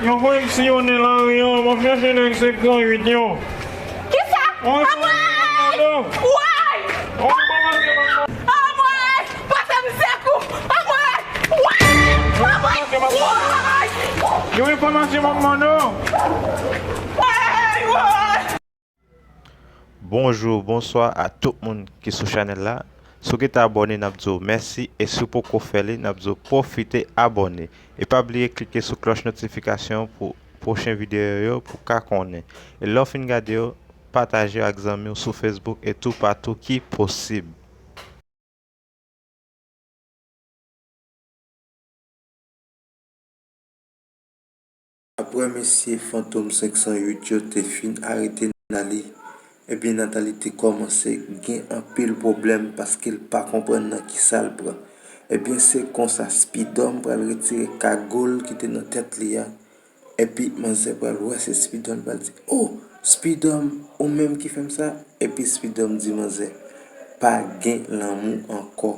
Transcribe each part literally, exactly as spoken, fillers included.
Yo fè ekspiyone lari an, m ap chache nèg senk san uit yo. Kisa? Anmwey! Anmwey! Anmwey! Pase m sekou! Anmwey! Woy! Anmwey! Woy! Yo, enfòmasyon m ap mande w. Woy! Woy! Bonjou, bonswa a tout moun ki sou chanèl la. Si w gentan abòne, n ap di w mèsi. E si w poko fè li, n ap di w pwofite abòne. E pa bliye klike sou klòch notifikasyon pou pwochen videyo yo pou w ka konnen. E lè w fin gade yo, pataje yo ak zanmi w sou Facebook e toupatou ki posib. Apre mesye Fantom senk san uit yo te fin arete Nathalie, ebyen Nathalie te kòmanse gen anpil pwoblèm paske l pa konprann nan kisa l pran. Ebyen se konsa Spidòm pral retire kagoul ki te nan tèt li a. Epi manzè pral wè se Spidòm, pral di, "O, Spidòm, ou menm ki fè m sa?" Epi Spidòm di manzè, "Pa gen lanmou ankò.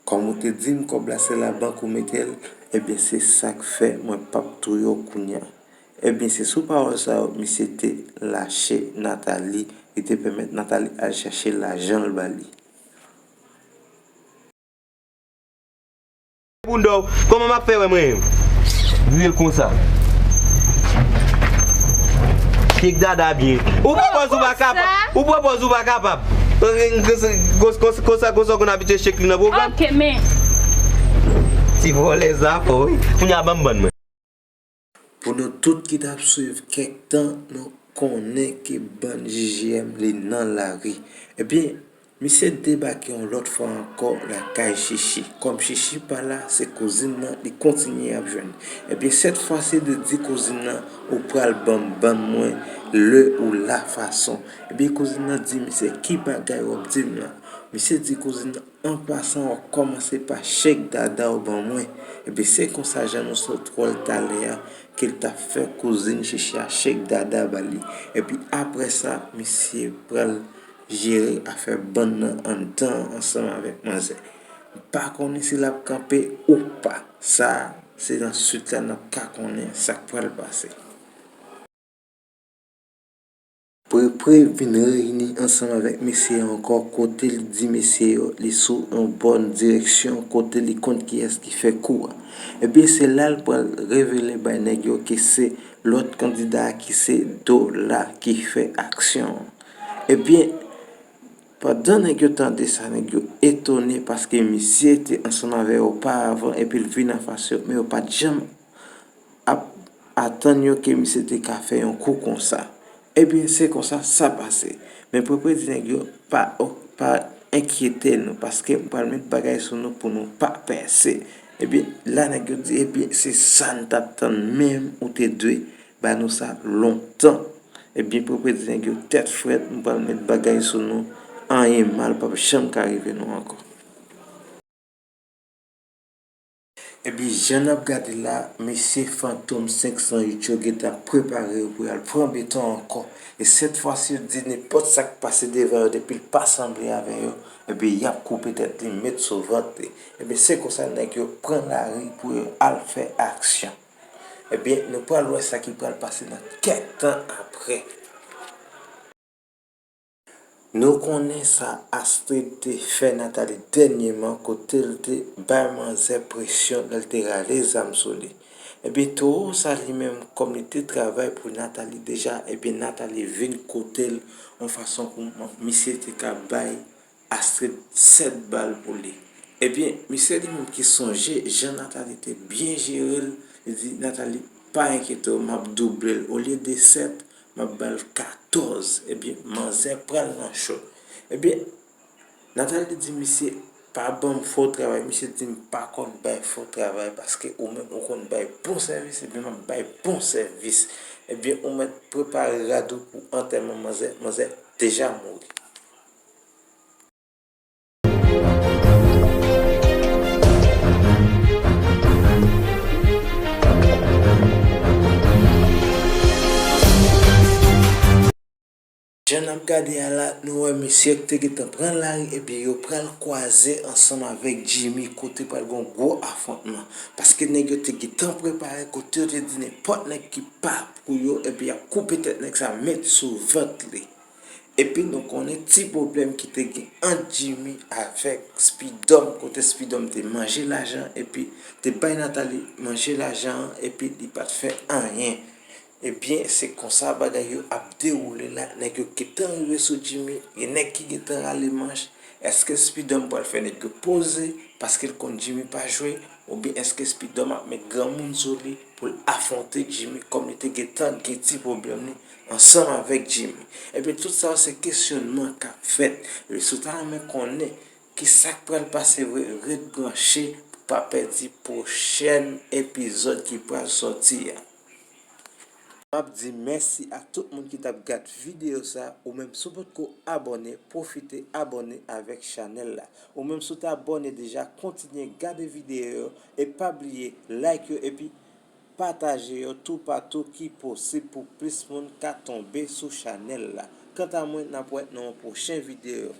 Kòm ou te di m kòb la se labank ou mete l, ebyen se sa k fè mwen p ap touye w kounye a." Ebyen se sou pawòl sa yo misye te lache Nathalie, li te pèmèt Nathalie al chache lajan l ba li. Bounda w, kòman m ap fè wè mwen? Rele l konsa. Shake dada byen. Ou pran pòz ou pa kapab. Ou pran pòz ou pa kapab. Konsa, konsa, konsa w konn abitye shake li nan pwogram. Ok, men. Ti vòlè sa fò, wi. Kounye a ban m bann mwen. Pou nou tout ki t ap swiv kèk tan, nou konnen ke bann J J M li nan lari. Ebyen, misye debake yon lòt fwa ankò lakay Chichi. Kòm Chichi pa la, se kouzin nan li kontinye ap jwenn. Ebyen, sèt fwa se de di kouzin nan, "Ou pral ban m bann mwen le ou la fason." Ebyen, kouzin nan di misye, "Ki bagay w ap di m la?" Misye di kouzin nan, "An pasan, w ap kòmanse pa shake dada w ban mwen." Ebyen, se konsa jan nou sot wè l talè a, ke l t ap fè kouzin Chichi a shake dada ba li. Epi apre sa, misye pral jere afè bann nan anndan ansanm avèk manzè. M pa konnen si l ap kanpe ou pa. Sa, se nan swit la n ap ka konnen sa k pral pase. Prepre vin reyini ansanm avèk mesye yo ankò, kote li di mesye yo li sou yon bòn direksyon, kote li konn kiyès ki fè kou a. Ebyen, se la l pral revele bay nèg yo ke se lòt kandida a ki se Dola ki fè aksyon an. Ebyen, pandan nèg yo tande sa, nèg yo etone paske misye te ansanm avè yo oparavan epi l vin anfas yo, men yo pa t janm ap atann yo ke misye te ka fè yon kou konsa. Ebyen, se konsa sa pase. Men Prepre di nèg yo, "Pa, pa enkyete nou, paske m pral met bagay sou nou pou nou pa pèse." Ebyen, la nèg yo di, "Ebyen, se sa n t ap tann menm, ou te dwe ba nou sa lontan." Ebyen, Prepre di nèg yo, "Tèt frèt, m pral met bagay sou nou, anyen mal p ap janm ka rive nou ankò." Ebyen, jan n ap gade la, mesye Fantom senk san uit yo gentan prepare yo pou y al pran beton ankò. E sèt fwa si yo di nenpòt sa k pase devan yo, depi l pa sanble avè yo, ebyen, y ap koupe tèt li, met sou vant li. Ebyen, se konsa nèg yo pran lari pou yo al fè aksyon. Ebyen, nou pral wè sa ki pral pase nan kèk tan apre. Nou konnen sa Astrid te fè Nathalie dènyèman, kote l te bay manzè presyon lè l te rale zam sou li. Ebyen, towo sa li menm, kòm li te travay pou Nathalie deja, ebyen, Nathalie vin kote l yon fason pou misye te ka bay Astrid sèt bal pou li. Ebyen, misye li menm ki sonje jan Nathalie te byen jere l, li di, "Nathalie, pa enkyete w, m ap double l. Olye de sèt, m ap ba l katòz." Ebyen, manzè pral nan cho. Ebyen, Nathalie di misye, "Pa ban m fo travay." Misye di, "M pa konn bay fo travay, paske ou menm ou konn bay bon sèvis, ebyen, m ap bay bon sèvis." Ebyen, ou mèt prepare rad ou pou antèman manzè, manzè deja mouri. Jan n ap gade a la, nou wè mesye yo ki te gentan pran lari, ebyen yo pral kwaze ansanm avèk Jimmy kote pral gen yon gwo afwontman. Paske nèg yo te gentan prepare kote yo te di nenpòt nèg ki pa pou yo, ebyen y ap koupe tèt nèg sa met sou vant li. Epi nou konnen ti pwoblèm ki te gen ant Jimmy avèk Spidòm, kote Spidòm te manje lajan epi te bay Nathalie manje lajan an epi li pa t fè anyen. Ebyen, se konsa bagay yo ap dewoule la. Nèg yo gentan rive sou Jimmy. Gen nèg ki gentan rale manch. Èske Spidòm pral fè nèg yo poze paske l konn Jimmy pa jwe? Oubyen èske Spidòm ap met granmoun sou li pou l afwonte Jimmy kòm li te gentan gen ti pwoblèm li ansanm avèk Jimmy? Ebyen, tout sa yo se kesyònman k ap fèt. Ebyen, si w ta renmen konnen ki sa k pral pase vre, ret branche pou pa pèdi pwochèn epizòd ki pral sòti a. M ap di mèsi a tout moun ki t ap gad videyo sa. Ou menm si w potko abòne, pwofite abòne avèk chanèl la. Ou menm si w te abòne deja, kontinye gade videyo yo e pa bliye like yo epi pataje yo toupatou ki posib pou plis moun ka tonbe sou chanèl la. Kanta mwen, n ap wè nan yon pwochen videyo.